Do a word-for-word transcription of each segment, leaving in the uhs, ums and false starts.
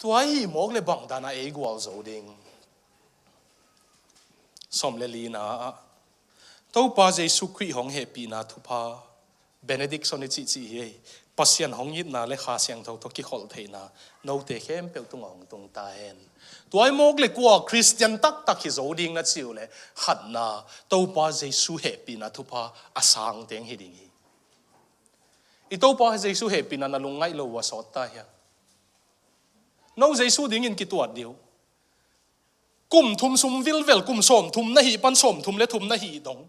Tua hi mawk le bang dana ei gual zo ding? Sawm le lina ah Topa Jesu Khrih hong hehpihna thupha, benediction i cihcih hi ei. Pasian hong itna le Kha Siangtho tawh kikholh theihna note khempeuh tungah hong tung ta hen. Tua hi mawk le kua Khristian taktak hi zo ding na cih uh le, khatna, Topa Jesu hehpihna thupha a sang teng hi ding hi. I Topa Jesu hehpihna na lungngaih lo uh a sawt ta hiam? No Jesu dingin kituat dih uh. Kum thum sung vilvel, kum sawmthum na hih pan sawmthum le thum na hih dong.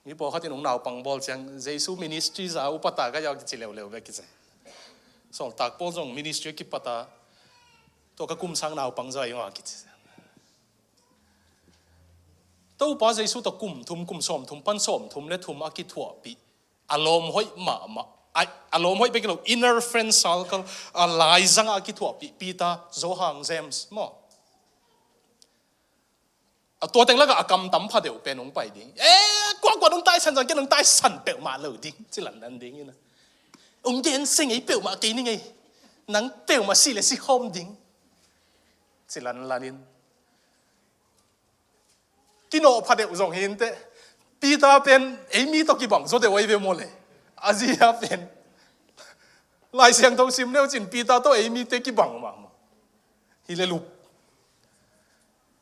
Mi pawlkhat in hong naupang bawl ciang, Jesu ministry za upata ka ya kici leuleu ve kici. Sawltak pawl zong ministry kipata, tua ka kum sang naupang za i nga kici. Topa Jesu tawh kum thum, kum sawmthum pan sawmthum le thum a kithuahpih, a lawm hoih mahmah, a, a lawm hoih bek hi lo, inner friend circle, a laizang a kithuahpih, Peter, Johan, James maw. A tua teng lakah a kam tam pha deuh pen hong pai ding. Eh, kuakua nong taisan zang, kei nong taisan peuhmah lo ding, ci lanlan ding in a. Hong gensia ngei peuhmah kei ning ei. Nang peuhmah si le si khawm ding, ci lanlan in. Kinawh pha deuh zong hi inteh. Peter pen ei mi tawh kibang zaw deuh ahi ve maw le. A zi a pen Lai Siangtho sim leu cin Peter tawh ei mite kibang mahmah. Hi le lup.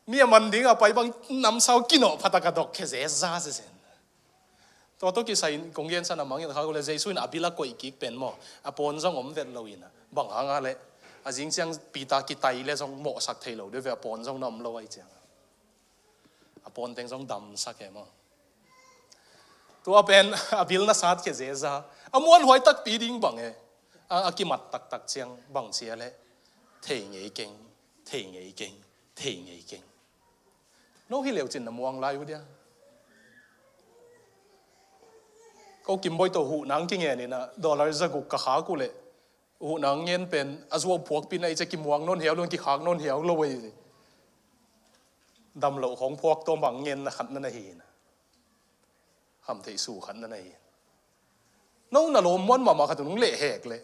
Mi a man ding a pai bang namsau kinawh phatak a dok khe zeza zezen. Tua tawh kisai in kong gensa na mangin kha ko le Jesu in a bil a koih kik pen maw, a pawn zong om vet lo in a. Bang hang a le a zing ciang Peter kitai le zong mawhsak thei lo deuh ve, a pawn zong na om lo ahi ciang. A pawn teng zong damsak e maw. Tua pen a bil na sat khe zeza. A muanhuai takpi ding bang e. A, a kimat taktak ciang bang cia le. Thei ngei keng, thei ngei keng, thei ngei keng. No hi leu cin na muang lai uh dia. Ko Kim Bawi tawh huh nang kingen in a dollar za guk ka khak uh le. Uh nang ngen pen a zuau phuakpi na i cia kimuang nawn hiau lo, kikhak nawn hiau lo ei. Dam loh khawng phuak tawm bang ngen na khat na na hi in a. Ham theih su khat na na hi. No na lawm muan mahmah khat uh nung leh hek le.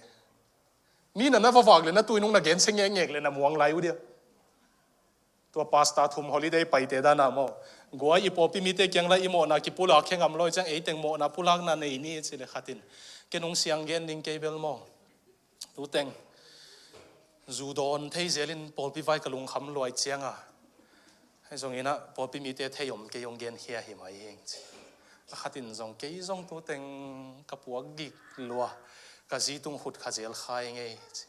Mi na na va vak le na tui nung na gensia ngekngek le na muang lai uh dia. Tua pastor thum holiday paite dana maw. Guai i pawlpi mite kiang lai i mawhna kipulak khe ngam lo i ciang ei teng mawhna pulakna nei ni ci le khat in. Kei nung siang gen ding kei bel maw. Tu teng. Zu dawn thei zelin pawlpi vai ka lungkham luai ciang a. Hei zong in a pawlpi mite thei om kei hong gen khia hi mai heng ci. A khat in zong kei zong tu teng ka puak gik lua. Ka zi tung khut kha zel khai ngei ci.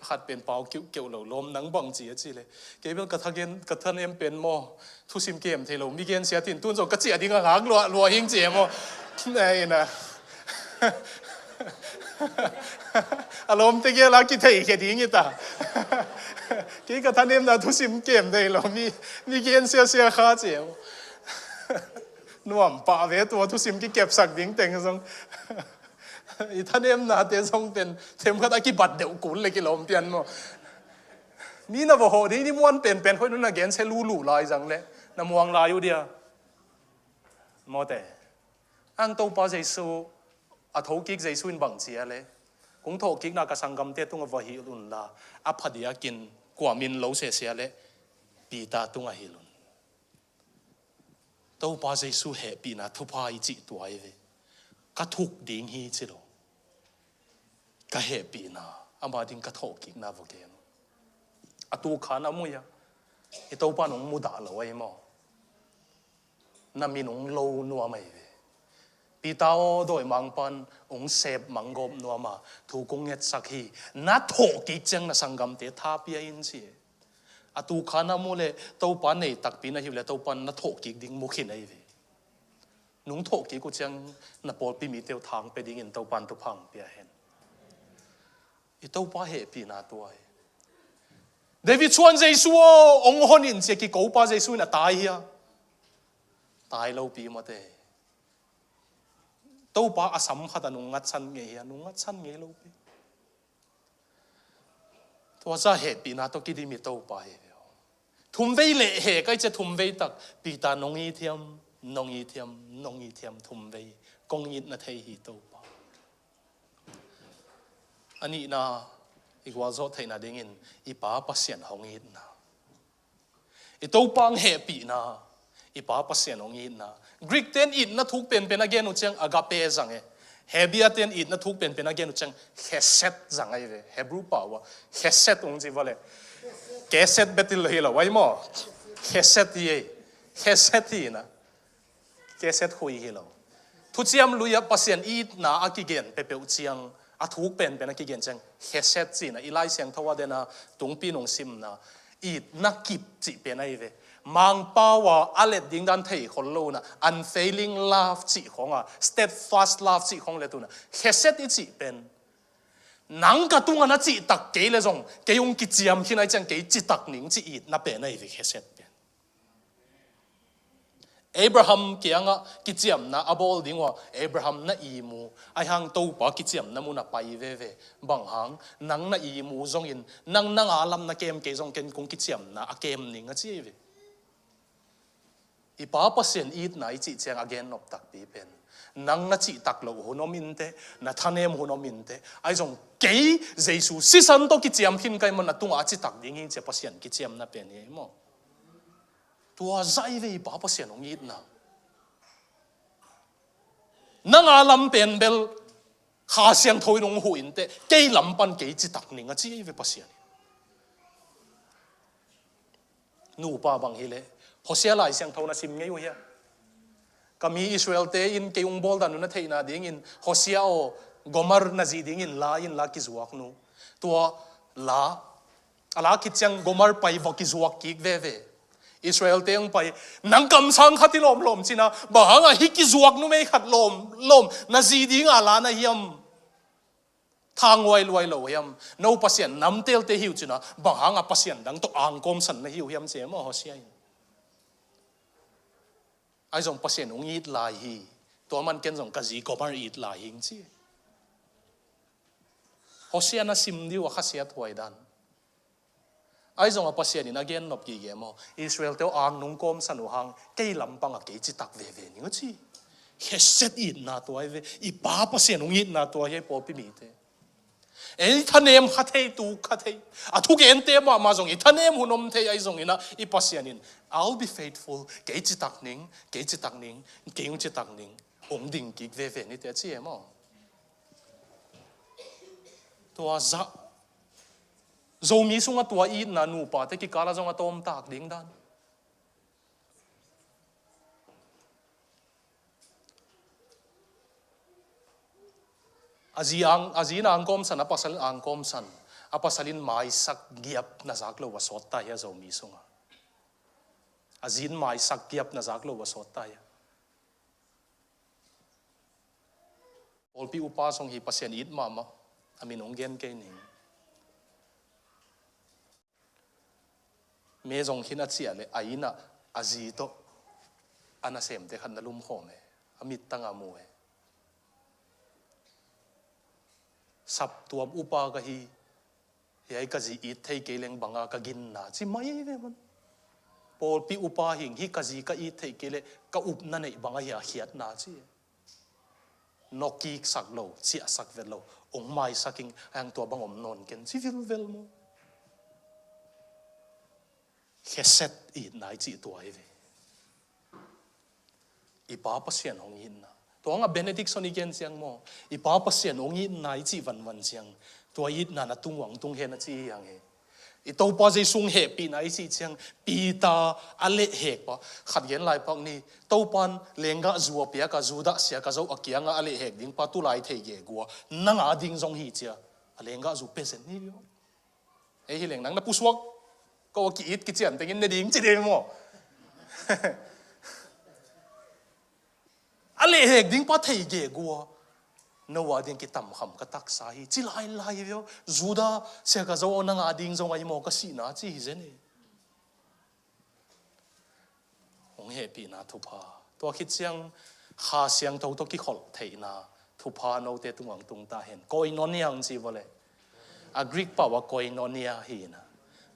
A khat pen pau kiuhkeuh lo, lawm nang bang ci a ci le. Kei bel ka thagen, ka thanem pen maw, thusim kem thei lo, mi gensia tin tun zong ka ciah ding a ngak lua, lua hing ci e maw. Nei na. A lawmte gel a kithei khe ding hi ta. Kei ka thanemna thusim kem thei lo, mi, mi gensia sia kha ci e maw. Nuam pah ve tua thusim kikepsak ding teng zong. I thanemnate zong pen themkhat a kibat deuh kul le kilawm pian maw. Mi na va hawh ding ni muan penpen hoih nung na gensia lulu lai zang le na muang lai uh dia. Mawte. Ang Topa Jesu, a thokik Jesu in bang cia le. Kong thawhkikna ka sanggamte tungah va hilh unla. A phadiakin kua min lo sehsia le. Peter tungah hilh un. Topa Jesu hehpihna thupha i cih tua i ve. Ka thuk ding hi ci lo. Ka hehpihna, ama ding ka thawhkikna va gen. A tukhan a mui a. I Topa nung mudah lo ahi maw. Na min ung lo nuam ahi ve. Peter aw dawimangpan ung sep manggawp nuam a. Thu kong ngetsak hi. Na thawhkik ciang na sanggamte thapia in ci e. A tukhan a mu le Topa nei takpi na hi uh le Topa na thawhkik ding mu khin ahi ve. Nung thawhkik uh ciang na pawlpi mite uh thang pe dingin Topa in thupha hong pia hen. I Topa hehpihna tua hi. David suan Jesu aw, hong hon in cia kikopa Jesu in a tai hia. Tai lopi mawte. Topa a sam khat a nung ngatsan ngei hia, nung ngatsan ngei lopi. Tua za hehpihna tawh kidim i Topa hi ve aw. Thumvei leh heh kai cia thumvei tak Peter nong it hiam, nong it hiam, nong it hiam thumvei. Kong it na thei hi Topa. A nihna I gualzawh theihna dingin i Pa Pasian hong itna, i Topa hong hehpihna, i Pa Pasian hong itna. Greek ten itna thuk penpen a gen uh ciang agape zang e. Hebia ten itna thuk penpen a gen uh ciang chesed zang ahi ve. Hebrew pau ah chesed hong ci vua le, chesed betil hi lo ahi maw? Chesed hi e. Chesed hi na. Chesed hui hi lo. Thuciam Lui ah Pasian itna a kigen peuhpeuh ciang, a thuk penpen a kigen ciang chesed cihna i Lai Siangtho a dena tungpi nong simna itna kip cih pen ahi ve. Mangpau a a let ding dan thei khol lo na, unfailing love cih khong a, steadfast love cih khong let uh na, chesed i cih pen nang ka tungah na cihtak kei le zong kei hong kiciam khin ahi ciang kei citak ning cih itna pen ahi ve, chesed pen. Abraham kiangah kiciamna a bawl ding uh a, Abraham na i mu, ahi hang Topa kiciamna mun a pai veve. Bang hang, nang na i mu zongin, nang nang a lam na kem kei zong ken kong kiciamna a kem ning a ci ahi ve. I Pa Pasian itna i cih ciang a gennop takpi pen nang na cihtak loh hun om inteh, na thanem hun om inteh, ahi zong kei Jesu sisan tawh kiciam khin ka hih manin na tungah a citak ding hi ci a Pasian kiciamna pen hi maw? Tua zah ahi ve i Pa Pasian hong itna. Nang a lam pen bel Kha Siangtho in hong huh inteh, kei lam pan kei citak ning a ci ahi ve Pasian in. Nupa bang hileh Hosea Lai Siangtho na sim ngei uh hia? Ka mi Israel-te in kei hong bawl dan uh na theihna dingin Hosea aw, Gomer na zi dingin la in la kizuak nu. Tua la a la khit ciang Gomer pai va kizuak kik veve. Israel-te hong pai, nang kamsang khat hi lawmlawm ci-in ah, bang hangah hih kizuak numei khat lawmlawm na zi dinga la na hiam? Thang huailuai lo hiam? No Pasian namtelte hi uh ci-in ah, bang hangah pasian dang tawh angkawmsan na hi uh hiam ci e maw Hosea in. Ahi zong Pasian hong it lai hi. Tua man ken zong ka zi Gomer it lai hi ing ci. Hosea na sim dih uh a khasiathuai dan. Ahi zong a Pasian in a gennop gige maw? Israel-te aw, ang nong kawmsan uh hang kei lam pangah kei citak veve ning uh ci. Chesed itna tua hi ve. I Pa Pasian hong itna tua hi, pawlpi mite. Ei thanem kha thei, tuk kha thei, a thugente mahmah zong i thanem hun om thei ahi zongin ah, i Pasian in, "I'll be faithful, kei citak ning, kei citak ning, kei hong citak ning, hong ding kik veve ni teh," a ci e maw? Tua zah Zomi sungah tua itna nupate kikal ah zong a tawmtak ding dan. A zi ang, a zi in angkawmsan, a pasal in angkawmsan, a pasal in maisak giap na zak lo a sawt ta hi a Zomi sungah. A zi in maisak giap na zak lo a sawt ta hi a. Pawlpi upa zong hi Pasian it mahmah, a min hong gen kei ning. Me zong khin a ciah leh a inn ah a zi tawh a nasemte khat na lumkhawm e, a mittang a mu e. Saptuam upa ka hi, hiai ka zi it thei kei leng banga ka ginna ci mai ve man. Pawlpi upa hing hi, ka zi ka it thei kei leh ka upna neih banga hia khiatna ci. Nawkiksak lo, ciahsak vet lo, hong maisak ing, a hiang tua bang om nawn ken ci vilvel maw? Chesed itna i cih tua hi ve. I Pa Pasian hong itna. Tua hangah benediction i gen ciang maw, i Pa Pasian hong itna i cih vanvan ciang, tua itna na tung uh hong tung hen a ci hi hang e. I Topa Jesu hong hehpihna i cih ciang, Peter a lehhek pa khat gen lai pak ni. Topa in lenggahzu a piak a, Judah Siakazo a kiangah a lehhek ding pa tulai thei gegu a, nang a ding zong hi ci a, a lenggahzu pia zen ni viau. Ei hi leng nang na pusuak ko a ki-it kician tengin ne ding ci ding maw? A lehhek ding pa thei gegu a, no a ding kitamkham ka taksa hi ci lailai viau. Judah Siakazo aw, nang a ding zong ahi maw ka sihna ci hi zen e. Hong hehpihna thupha. Tua khit ciang Kha Siangtho tawh kikholh theihna thupha note tungah hong tung ta hen. Koinonia hong ci vua leh, a Greek pau a koinonia hi na.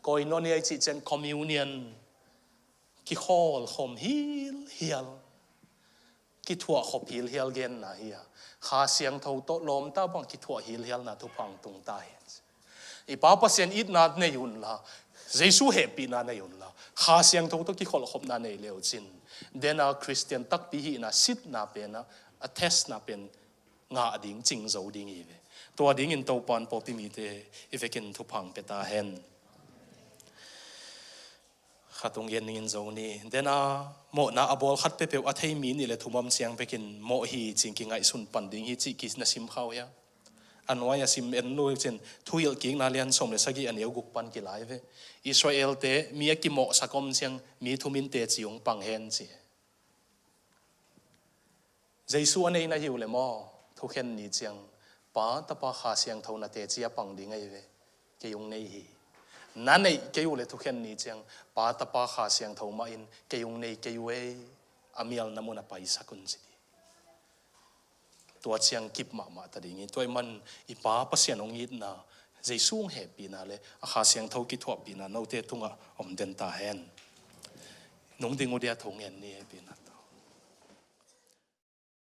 Koinonia i cih ciang communion, kikholhkhawm hilhial, kithuahkhop hilhial genna hi a. Kha Siangtho tawh lawmta bang kithuah hilhialna thupha hong tung ta hen. I Pa Pasian itna nei unla, Jesu hehpihna nei unla, Kha Siangtho tawh kikholhkhopna nei le uh cin, dena Khristian takpi hihna sitna pen ah, a testna pen ngah ding, cing zo ding hi ve. Tua dingin Topan pawlpi mite i vekin thupha hong pia ta hen. Khat hong gen dingin zo ni. Dena mawhna a bawl khat peuhpeuh a thei mi nih le thum om ciang bekin mawh hi cih kingaihsun pan ding hi cih ki na sim kha uh hia? A nuai a sim en lo cin, Thuhilhkikna lian sawm le sagih a neu guk pan kilai ve. Israel-te mi a kimawhsak om ciang mi thum in teci hong pang hen ci. Jesu a nei na hi uh le maw, thukhen ni ciang Pa, Tapa, Kha Siangtho na teci a pang ding ahi ve. Kei hong nei hi. Na neih kei uh le thukhen ni ciang Pa, Tapa, Kha Siangtho mah in kei hong nei kei uh ei. A mialna mun a paisak un ci ding. Tua ciang kip mahmah ta ding hi. Tua ahih man i Pa Pasian hong itna, Jesu hong hehpihna le a Kha Siangtho kithuahpihna note tungah om den ta hen. Nung ding uh dia thu ngen ni, hehpihna.